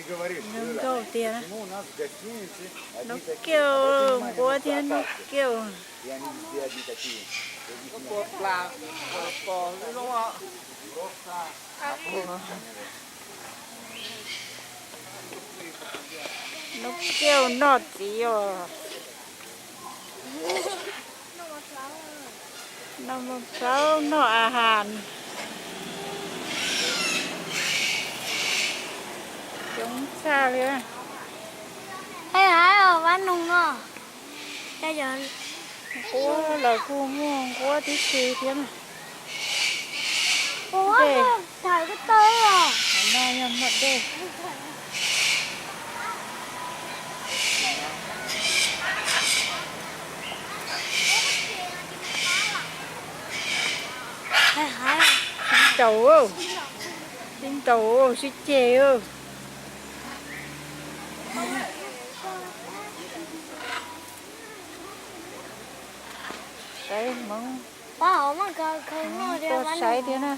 Zoo nkauj tiag. Nub kiuj nquab thiab nub kiuj. Nub kiuj noj txiv os. Noj mov plhaub noj a has. Coob tshaj li. Hais hais os, vab noog no. Nquab los kuj muaj nquab tib si thiab na. Dej, no yog muaj dej. Tib ntaus, tib ntaus sib ceg. Saib Hmoob, Hmoob tuaj saib thiab na.